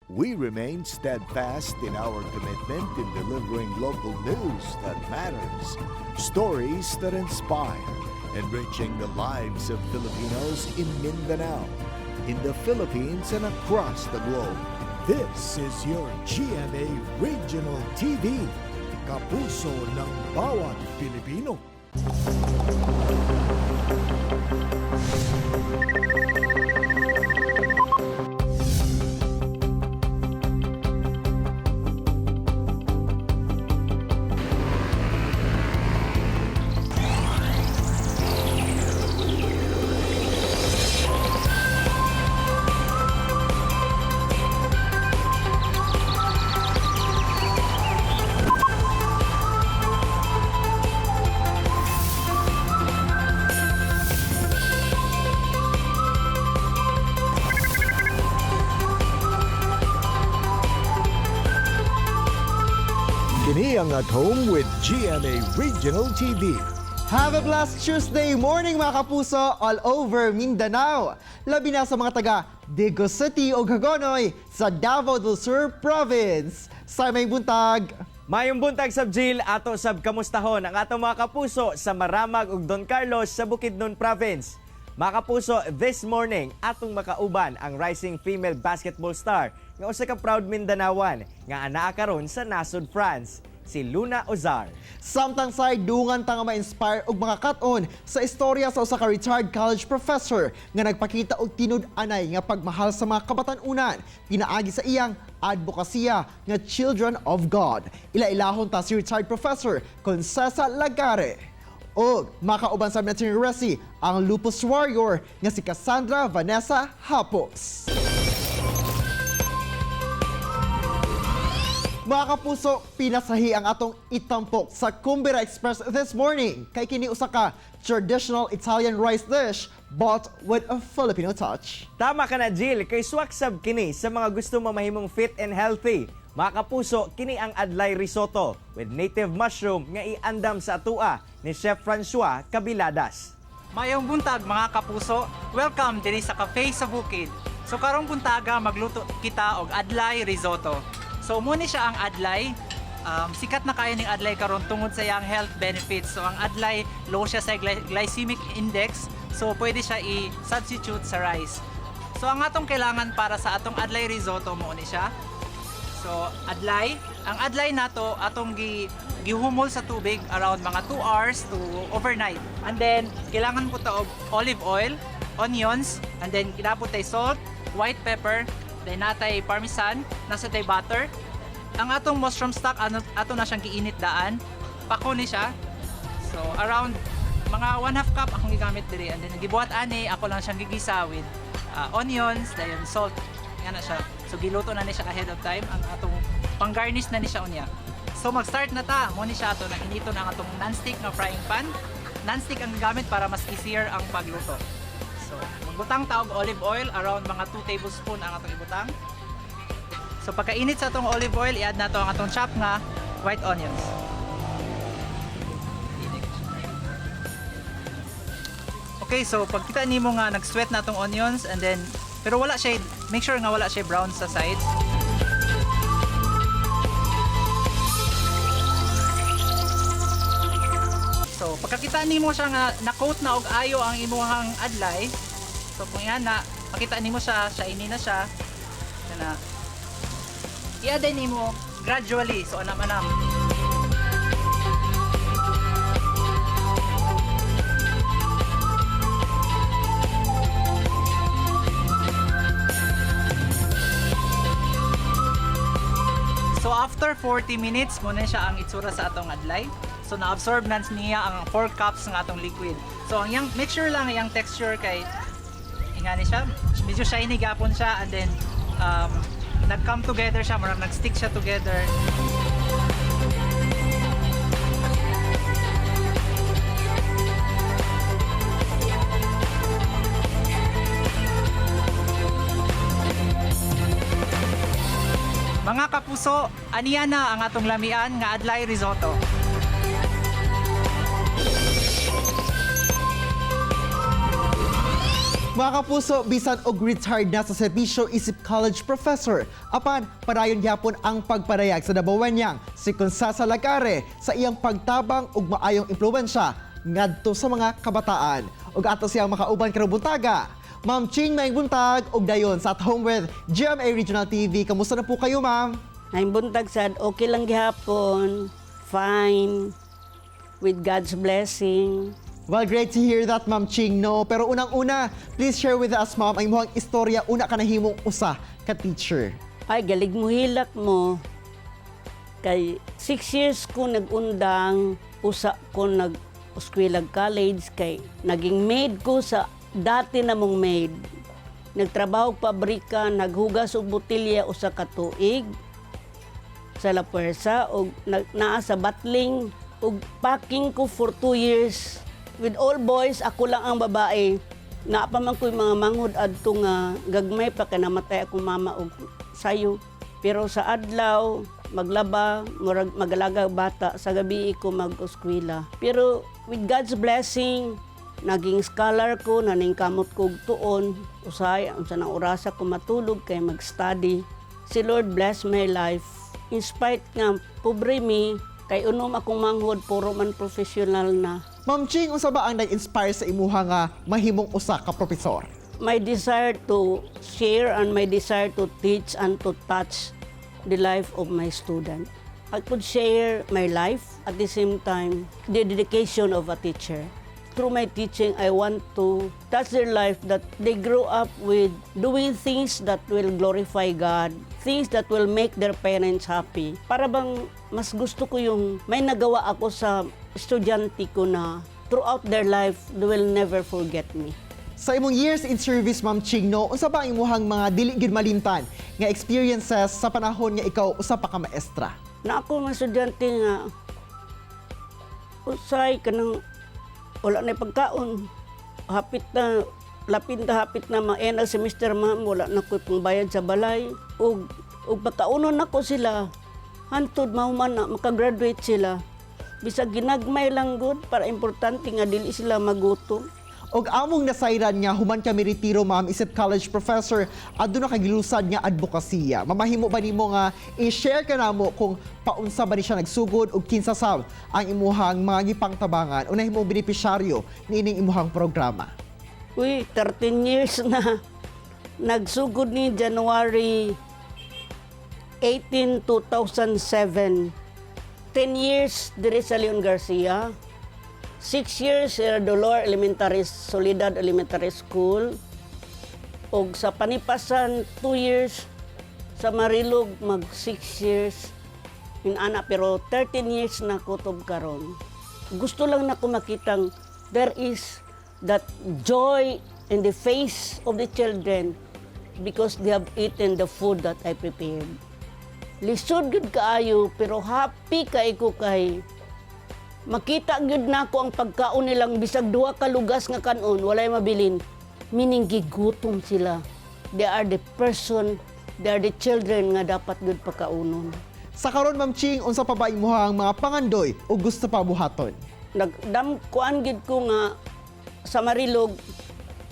We remain steadfast in our commitment in delivering local news that matters, stories that inspire, enriching the lives of Filipinos in Mindanao, in the Philippines, and across the globe. This is your GMA Regional TV, kapuso ng bawat Pilipino. Kini ang At Home with GMA Regional TV. Have a blessed Tuesday morning, mga kapuso, all over Mindanao. Labi na sa mga taga Digos City o Hagonoy sa Davao del Sur Province. Sa may buntag! Mayong buntag sab, Jill, ato sab kamustahon ang atong mga kapuso sa Maramag ug Don Carlos sa Bukidnon Province. Mga kapuso, this morning atong makauban ang rising female basketball star nga usa ka proud Mindanaoan nga anaa karon sa nasod France, si Louna Ozar. Samtang say dungan ta nga ma-inspire og makakat-on sa istorya sa usa ka retired college professor nga nagpakita og tinud-anay nga pagmahal sa mga kabatan-unan pinaagi sa iyang adbokasiya nga Children of God. Ila-ilahon ta si retired professor Concesa Lagare. Og makauban sa natin Resi ang lupus warrior nga si Cassandra Vanessa Hapos. Mga kapuso, pinasahi ang atong itampok sa Kumbira Express this morning. Kay kini usa ka traditional Italian rice dish but with a Filipino touch. Tama ka na, Jill, kay swak sab kini sa mga gusto mamahimong fit and healthy. Mga kapuso, kini ang Adlay Risotto with native mushroom nga iandam sa atua ni Chef Francois Cabiladas. Mayong buntag, mga kapuso. Welcome dinhi sa Cafe sa Bukid. So karong buntaga, magluto kita og adlay risotto. So mo ni siya ang adlay. Sikat na kayo ning adlay karon tungod sa iyang health benefits. So ang adlay, low siya sa glycemic index. So pwede siya i-substitute sa rice. So ang atong kailangan para sa atong adlay risotto, mo ni siya. So, adlay. Ang adlay nato atong gihumol sa tubig around mga 2 hours to overnight. And then, kailangan po ta og olive oil, onions, and then kinapot tay salt, white pepper, then natay parmesan, nasa tay butter. Ang atong mushroom stock, ano, ato na siyang giinit daan. Pako ni siya. So, around mga 1/2 cup akong gigamit diri. And then, gibuhat ani, ako lang siyang gigisa with onions, dayon salt. Yan na siya. So, giluto na ni siya ahead of time. Ang atong pang-garnish na ni siya unya. So, mag-start na ta. Mo ni siya ato na inito na ang atong non-stick na frying pan. Non-stick ang gamit para mas easier ang pagluto. So, magbutang ta og olive oil, around mga 2 tablespoon ang atong ibutang. So, pagkainit sa atong olive oil, i-add na to ang atong chop nga white onions. Okay, so pagkita nimo nga nag-sweat na atong onions and then pero wala siya, make sure nga wala siya brown sa sides. So pagkakita nimo siya nga na-coat na og ayo ang imuhang adlay. So kung yan na makita nimo siya, shiny na siya. Yan na. I-add nimo gradually, so anam-anam. So after 40 minutes, muna siya ang itsura sa atong adlay. So na-absorb na niya ang 4 cups ng atong liquid. So ang yang make sure lang ang texture kay ingani siya, medyo shiny gapon siya and then nag-come together siya, murag nag-stick siya together. Mga kapuso, aniya na ang atong lamian nga adlay risotto. Mga kapuso, bisan og retired na sa serbisyo isip college professor, apan padayon gyapon ang pagpadayag sa Dabawenyang si Konsasa Lagare sa iyang pagtabang ug maayong impluwensya ngadto sa mga kabataan. Ug ato siyang makauban karong buntaga. Ma'am Ching, maayong buntag ug dayon sa At Home with GMA Regional TV. Kamusta na po kayo, ma'am? Maayong buntag sad, okay lang gihapon. Fine. With God's blessing. Well, great to hear that, Ma'am Ching, no? Pero unang-una, please share with us, ma'am, ang imong istorya una ka nahimong usa ka teacher. Ay, galig mo hilak mo. Kay 6 years ko nag-undang, usa ko nag eskwela college kay naging maid ko sa dati na mong maid. Nagtrabaho og pabrika, naghugas og botelya usa ka tuig sa La Puersa og naa sa bottling og packing ko for 2 years. With all boys, ako lang ang babae. Naa pa man ko'y mga manghod adto nga gagmay pa kay namatay akong mama og sayo. Pero sa adlaw, maglaba, murag magalaga og bata, sa gabi ko mag-eskwela. Pero with God's blessing, naging scholar ko, naningkamot ko og tuon, usahay unsa nang orasa ko matulog kay mag-study. Si Lord bless my life. In spite nga pobre mi, kay unom akong manghod puro man professional na. Ma'am Ching, unsa ba ang nag-inspire sa imuha nga mahimong usa ka propesor? My desire to share and my desire to teach and to touch the life of my student. I could share my life, at the same time the dedication of a teacher. Through my teaching, I want to touch their life that they grow up with doing things that will glorify God, things that will make their parents happy. Para bang mas gusto ko yung may nagawa ako sa estudyante ko na throughout their life, they will never forget me. Sa imong years in service, Ma'am Ching, no, unsa ba ang imuhang mga dili gyud malimtan nga experiences sa panahon nga ikaw usa pa ka maestra? Na ako mga estudyante nga usay kanang wala na pagkaon, hapit na, lapit na, hapit na ma-end ang semester, ma'am, wala na ko'y pangbayad sa balay ug pagkaunon nako sila hantod mahuman na makagraduate sila, bisag ginagmay lang gud, para importante nga dili sila magutom. Og among nasayran nga human kami retiro, ma'am, isip college professor, aduna kay gilusad nga advokasya. Mamahimo ba nimo nga i-share ka namo kung paunsa ba ni siya nagsugod ug kinsa sab ang imuhang mga gipangtabangan o nahimong benepisyaryo niining imuhang programa? Uy, 13 years na. Nagsugod ni January 18, 2007. 10 years diri sa Leon Garcia. 6 years sa Dolor Elementary, Soledad Elementary School. Og sa Panipasan, 2 years. Sa Marilog, mag 6 years. Inana, pero 13 years na kutob karon. Gusto lang nako makitang there is that joy in the face of the children because they have eaten the food that I prepared. Lisod gud kaayo pero happy kay ko kay makita gyud nako ang pagkaon nilang bisag duha ka lugas nga kanon, walay mabilin. Meaning gigutom sila. They are the person, they are the children nga dapat gyud pagkaunon. Sa karon, Ma'am Ching, unsa pa ba imuhang mga pangandoy o gusto pa buhaton? Nagdam kuan gid ko nga sa Marilog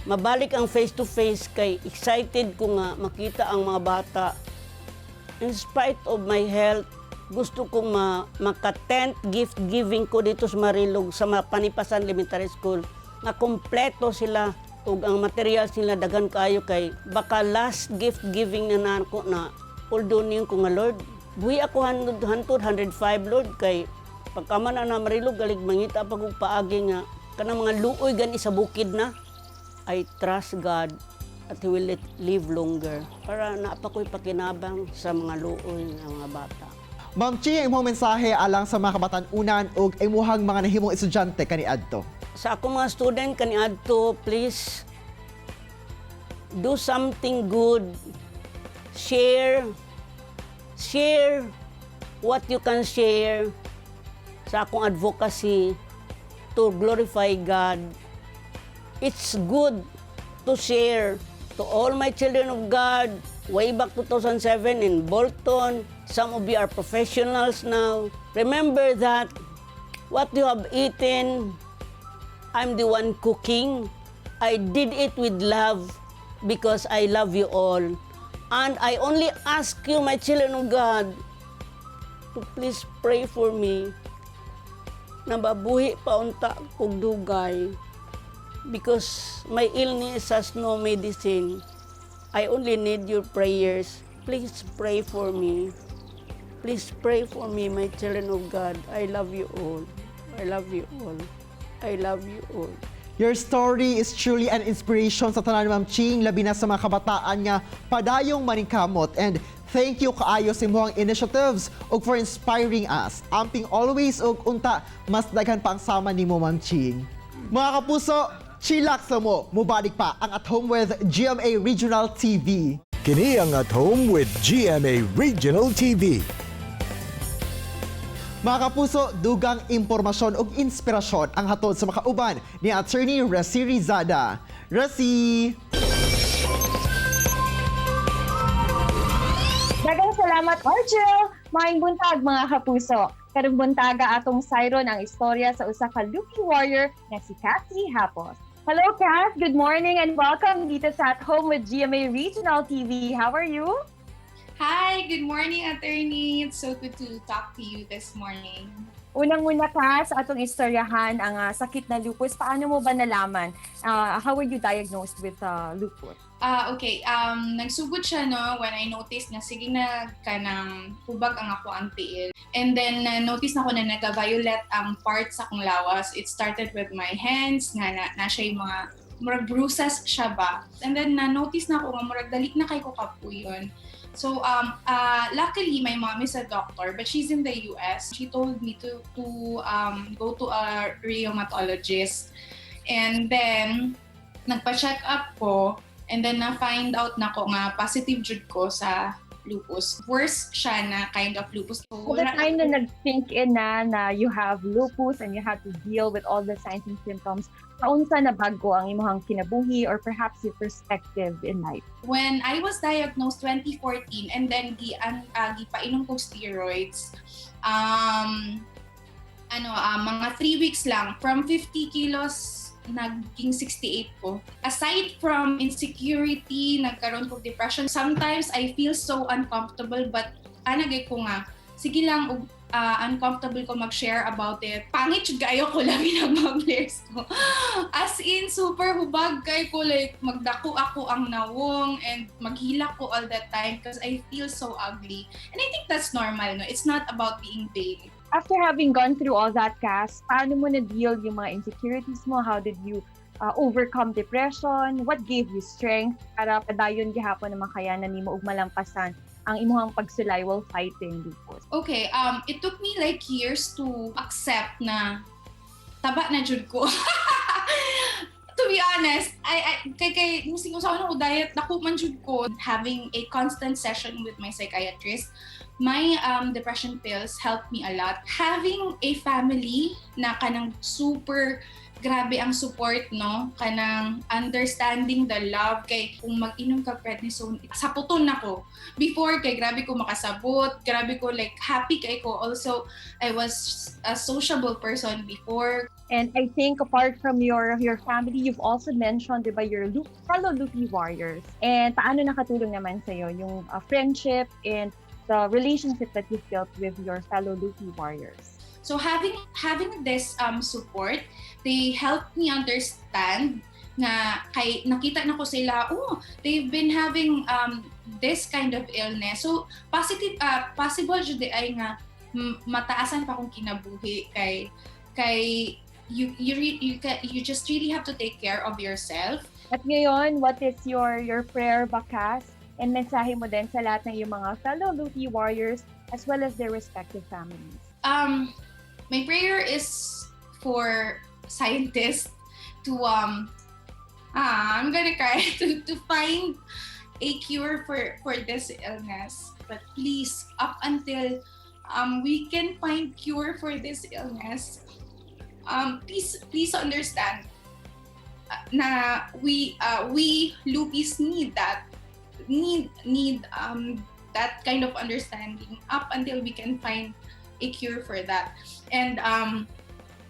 mabalik ang face to face kay excited ko nga makita ang mga bata. In spite of my health, gusto kong maka-tent gift giving ko dito sa Marilog, sa Panipasan Elementary School, nga kompleto sila ug ang materials nila daghan kaayo kay baka last gift giving na nako na. Although niyon ko nga, "Lord, buhi ako hantod hantod 105, Lord," kay pagkaman na Marilog galig mangita pa kog paagi nga kanang mga luoy gani sa bukid na. I trust God at He will let live longer para naa pa ko'y pakinabang sa mga luoy nga mga bata. Ma'am Ching, ang imong mensahe alang sa mga kabatan-unan ug imuhang mga nahimong estudyante kaniadto. Sa akong mga student kaniadto, please do something good. Share. Share what you can share sa akong advocacy to glorify God. It's good to share to all my children of God. Way back 2007 in Bolton, some of you are professionals now. Remember that what you have eaten, I'm the one cooking. I did it with love because I love you all. And I only ask you, my children of God, to please pray for me na mabuhi pa unta kog dugay because my illness has no medicine. I only need your prayers. Please pray for me. Please pray for me, my children of God. I love you all. I love you all. I love you all. Your story is truly an inspiration sa tanan, Ma'am Ching, labi na sa mga kabataan nga padayong maningkamot. And thank you kaayo sa imong initiatives ug for inspiring us. Amping always ug unta mas daghan pa ang sama nimo, Ma'am Ching. Mga kapuso, chillax sa mo, mubalik pa ang At Home with GMA Regional TV. Kini ang At Home with GMA Regional TV. Mga kapuso, dugang impormasyon ug inspirasyon ang hatod sa makauban ni Attorney Resi Rizada. Resi! Daghang salamat, Argel! Maayong buntag, mga kapuso. Karong buntaga, atong sayron ang istorya sa usa ka Lupi warrior nga si Cassie Hapos. Hello, Cass! Good morning and welcome dito sa At Home with GMA Regional TV. How are you? Hi, good morning, attorney. It's so good to talk to you this morning. Unang-una, Cass, atong istoryahan ang sakit na lupus. Paano mo ba nalaman? How were you diagnosed with lupus? Ah, okay. Nagsugod siya, no, when I noticed nga sige na kanang hubag ang akoang tiil. And then na-notice nako na nagka-violet ang parts sa akong lawas. It started with my hands nga na siya yung mga murag bruises siya ba. And then na-notice nako nga murag dali na kay ko kapuyon. So luckily my mom is a doctor, but she's in the US. She told me to go to a rheumatologist. And then nagpa-check up ko and then na-find out nako nga positive jud ko sa lupus. Worse siya na kind of lupus. So, So the time na nag-sink in na na you have lupus and you had to deal with all the signs and symptoms, kaunsa na bago ang imong kinabuhi or perhaps your perspective in life? When I was diagnosed 2014 and then gipainom ko steroids, ano, mga 3 weeks lang, from 50 kilos naging 68 ko. Aside from insecurity, nagkaroon ko depression. Sometimes I feel so uncomfortable, but ana gyud ko nga sige lang ug uncomfortable ko mag-share about it. Pangit jud kaayo ko, labi na mag-flares ko. As in, super hubag kay ko, like magdako ako ang nawong and maghilak ko all that time because I feel so ugly. And I think that's normal, no? It's not about being vain. After having gone through all that, Cass, paano mo na-deal yung mga insecurities mo? How did you overcome depression? What gave you strength para padayon gihapon na makayanan nimo ug malampasan ang imuhang pagsulay while fighting lupus? Okay, it took me like years to accept na taba na jud ko. To be honest, I kay musing usaw na ko diet, dako man jud ko. Having a constant session with my psychiatrist, my depression pills helped me a lot. Having a family na kanang super grabe ang support, no, kanang understanding, the love, kay kung mag-inom ka prednisone, saputon nako before, kay grabe ko makasabot, grabe ko, like happy kay ko. Also, I was a sociable person before. And I think apart from your family, you've also mentioned, di ba, your fellow Lupi warriors. And paano nakatulong naman sa'yo yung friendship and the relationship that you've built with your fellow Lupi warriors? So having this support, they helped me understand nga kay nakita nako sila, oh, they've been having this kind of illness. So positive possible jud ay nga mataasan pa akong kinabuhi kay you just really have to take care of yourself. At ngayon, what is your prayer ba, Cass? And mensahe mo din sa lahat ng iyong mga fellow Lupi warriors as well as their respective families. My prayer is for scientists to ah, I'm gonna cry, to find a cure for this illness. But please, up until we can find cure for this illness, please please understand na we lupis need that kind of understanding up until we can find a cure for that. And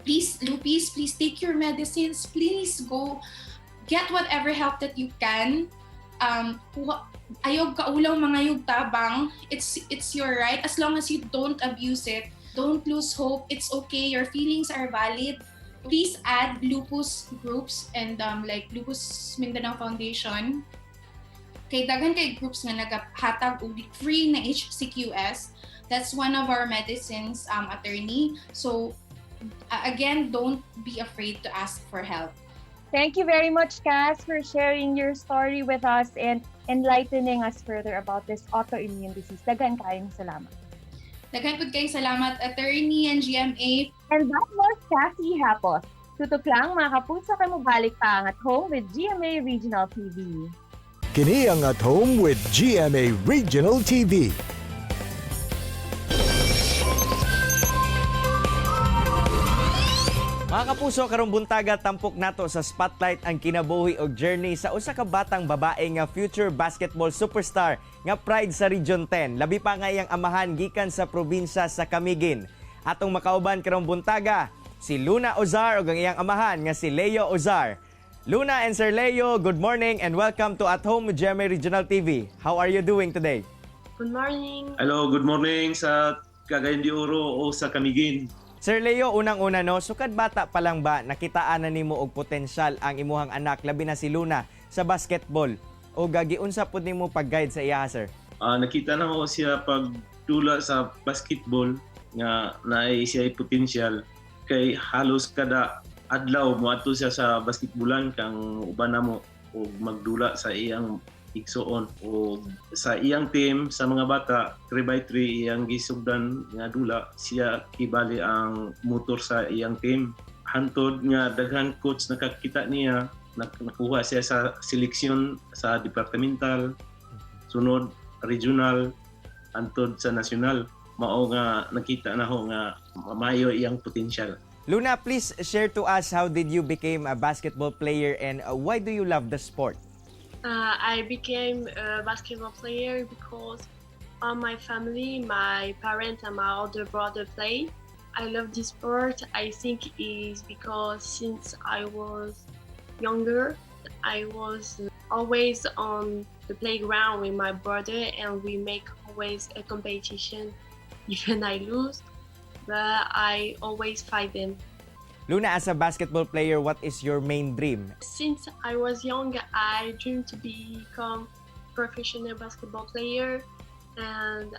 please, lupis, please take your medicines. Please go Get whatever help that you can. Ayaw kaulaw, mangayog tabang. It's your right as long as you don't abuse it. Don't lose hope. It's okay. Your feelings are valid. Please add lupus groups and like Lupus Mindanao Foundation. Kay daghan kay groups nga nagahatag og free na HCQS. That's one of our medicines, attorney. So again, don't be afraid to ask for help. Thank you very much, Cass, for sharing your story with us and enlightening us further about this autoimmune disease. Daghan kayong salamat. Daghan pud kayong salamat, attorney and GMA. And that was Cassie Hapos. Tutok lang, mga kapuso, kay mobalik pa ang At Home with GMA Regional TV. Kini ang At Home with GMA Regional TV. Mga kapuso, karong buntaga tampok nato sa spotlight ang kinabuhi og journey sa usa ka batang babae nga future basketball superstar nga pride sa Region 10. Labi pa nga iyang amahan gikan sa probinsya sa Camiguin. Atong makauban karong buntaga si Luna Ozar ug ang iyang amahan nga si Leo Ozar. Luna and Sir Leo, good morning and welcome to At Home with GMA Regional TV. How are you doing today? Good morning. Hello, good morning sa Cagayan de Oro o sa Camiguin. Sir Leo, unang-una no, sukad bata pa lang ba nakitaan na nimo og potensyal ang imuhang anak, labi na si Luna, sa basketball? O giunsa pud nimo pag-guide sa iya, sir? Nakita na ko siya pagdula sa basketball nga naay siya potensyal kay halos kada adlaw moadto siya sa basketballan kang uban namo og magdula sa iyang igsuon o sa iyang team sa mga bata, 3x3 iyang gisugdan nga dula. Siya kibali ang motor sa iyang team hantod nga daghan coach nakakita niya, nakuha siya sa seleksyon sa departmental, sunod regional, hantod sa national. Mao nga nakita na ho nga maayo iyang potensyal. Luna, please share to us, how did you became a basketball player and why do you love the sport? I became a basketball player because all my family, my parents and my older brother play. I love this sport. I think is because since I was younger, I was always on the playground with my brother and we make always a competition. Even I lose, but I always fight them. Luna, as a basketball player, what is your main dream? Since I was young, I dreamed to become professional basketball player, and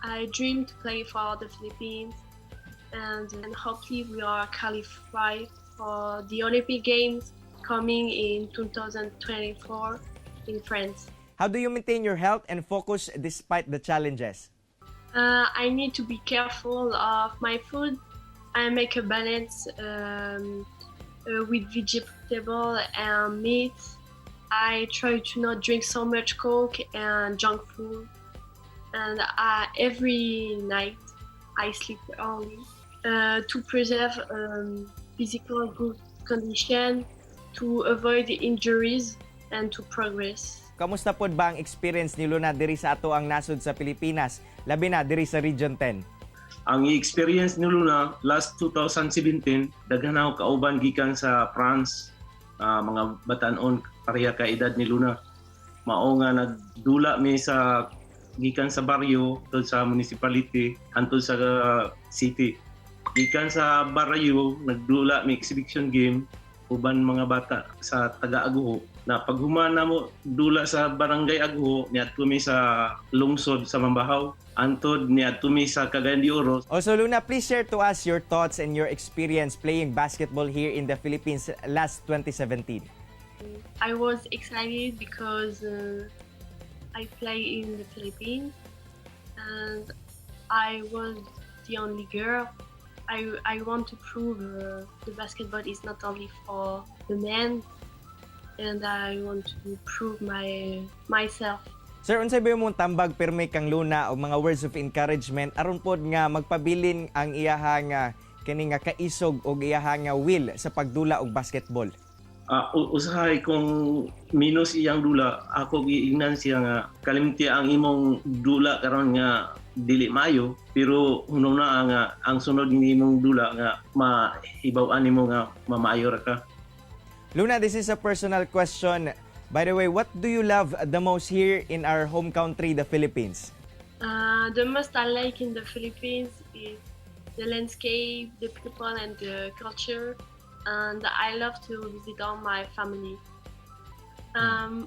I dreamed to play for the Philippines, and hopefully we are qualified for the Olympic Games coming in 2024 in France. How do you maintain your health and focus despite the challenges? I need to be careful of my food. I make a balance with vegetable and meat. I try to not drink so much Coke and junk food. And every night I sleep early to preserve physical good condition, to avoid injuries and to progress. Kamusta pod ba ang experience ni Luna diri sa ato ang nasod sa Pilipinas, labi na diri sa Region 10? Ang experience ni Luna last 2017, daghan ako kauban gikan sa France, mga batan-on pareha ka edad ni Luna. Mao nga nagdula mi sa gikan sa baryo tud sa municipality hantod sa city. Gikan sa baryo nagdula mi exhibition game uban mga bata sa taga Aguho na paghuman namo dula sa barangay Aguho, niadto mi sa lungsod sa Mambajao, antod niadto mi sa Cagayan de Oro. Also, Luna, please share to us your thoughts and your experience playing basketball here in the Philippines last 2017. I was excited because I play in the Philippines and I was the only girl. I want to prove the basketball is not only for the men, and I want to prove my myself. Sir, unsay ba imong tambag pirmi kang Luna o mga words of encouragement aron pod nga magpabilin ang iyahang kini nga kaisog og iyahang nga will sa pagdula og basketball? Usahay kung minus iyang dula, ako giingnan siya nga kalimti ang imong dula karon nga dili maayo, pero hunong na nga ang sunod ni imong dula nga mahibaw-an nimo nga mamaayo ra ka. Luna, this is a personal question. By the way, what do you love the most here in our home country, the Philippines? The most I like in the Philippines is the landscape, the people, and the culture. And I love to visit all my family.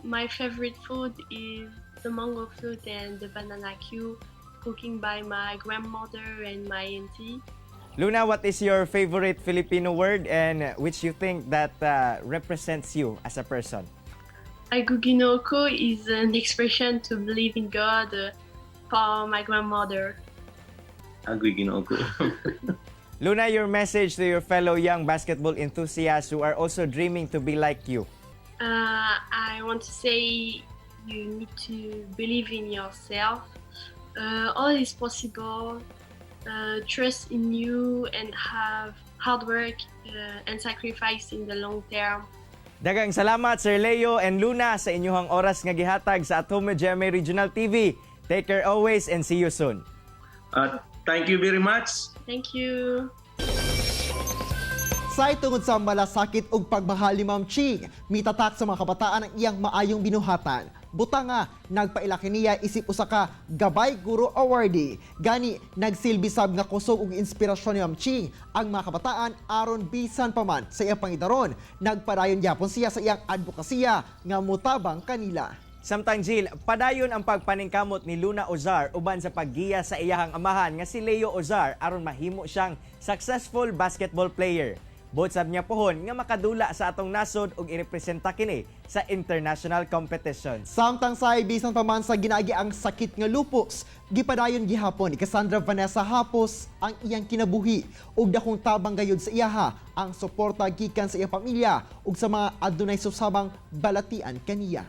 My favorite food is the mango float and the banana cue, cooking by my grandmother and my auntie. Luna, what is your favorite Filipino word and which you think that represents you as a person? Agoy Ginoo ko is an expression to believe in God for my grandmother. Agoy Ginoo ko. Luna, your message to your fellow young basketball enthusiasts who are also dreaming to be like you. I want to say you need to believe in yourself. All is possible. Trust in you and have hard work and sacrifice in the long term. Daghang salamat, Sir Leo and Luna, sa inyong oras nga gihatag sa At Home with GMA Regional TV. Take care always and see you soon. Thank you very much. Thank you. Say tungod sa malasakit ug pagmahal ni Ma'am Ching, mitatak sa mga kabataan ang iyang maayong binuhatan. Buta nga, nagpailaki niya isip usa ka Gabay Guro Awardee. Gani, nagsilbi sab nga kusog ug inspirasyon ni Ma'am Ching ang mga kabataan aron bisan pa man sa iyang pangidaron. Nagpadayon gyapon siya sa iyang advokasya nga mutabang kanila. Samtang Jill, padayon ang pagpaningkamot ni Luna Ozar uban sa paggiya sa iyahang amahan nga si Leo Ozar aron mahimo siyang successful basketball player. Buot sab niya pohon nga makadula sa atong nasod ug irepresenta kini sa international competitions. Samtang sa bisan pa man sa ginaagi ang sakit nga lupus, gipadayon gihapon ni Cassandra Vanessa Hapos ang iyang kinabuhi ug dakong tabang gayud sa iyaha ang suporta gikan sa iyang pamilya ug sa mga adunay susabang balatian kaniya.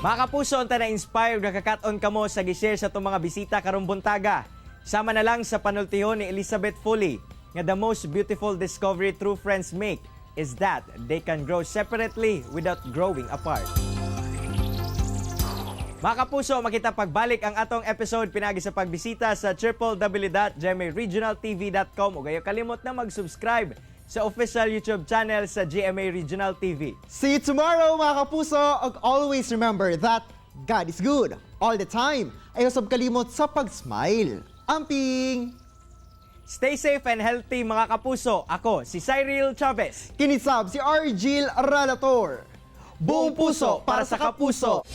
Mga kapuso, unta na-inspire nakakat-on kamo sa gishare sa atong mga bisita karong buntaga. Sama na lang sa panultihon ni Elizabeth Foley nga the most beautiful discovery true friends make is that they can grow separately without growing apart. Mga kapuso, makita pagbalik ang atong episode pinagi sa pagbisita sa www.gmaregionaltv.com ug ayaw kalimot na mag-subscribe sa official YouTube channel sa GMA Regional TV. See you tomorrow, mga kapuso! Ug always remember that God is good all the time. Ayaw sab kalimot sa pag-smile. Amping! Stay safe and healthy, mga kapuso. Ako si Cyril Chavez. Kini sab si Argil Relator. Buong puso para sa kapuso.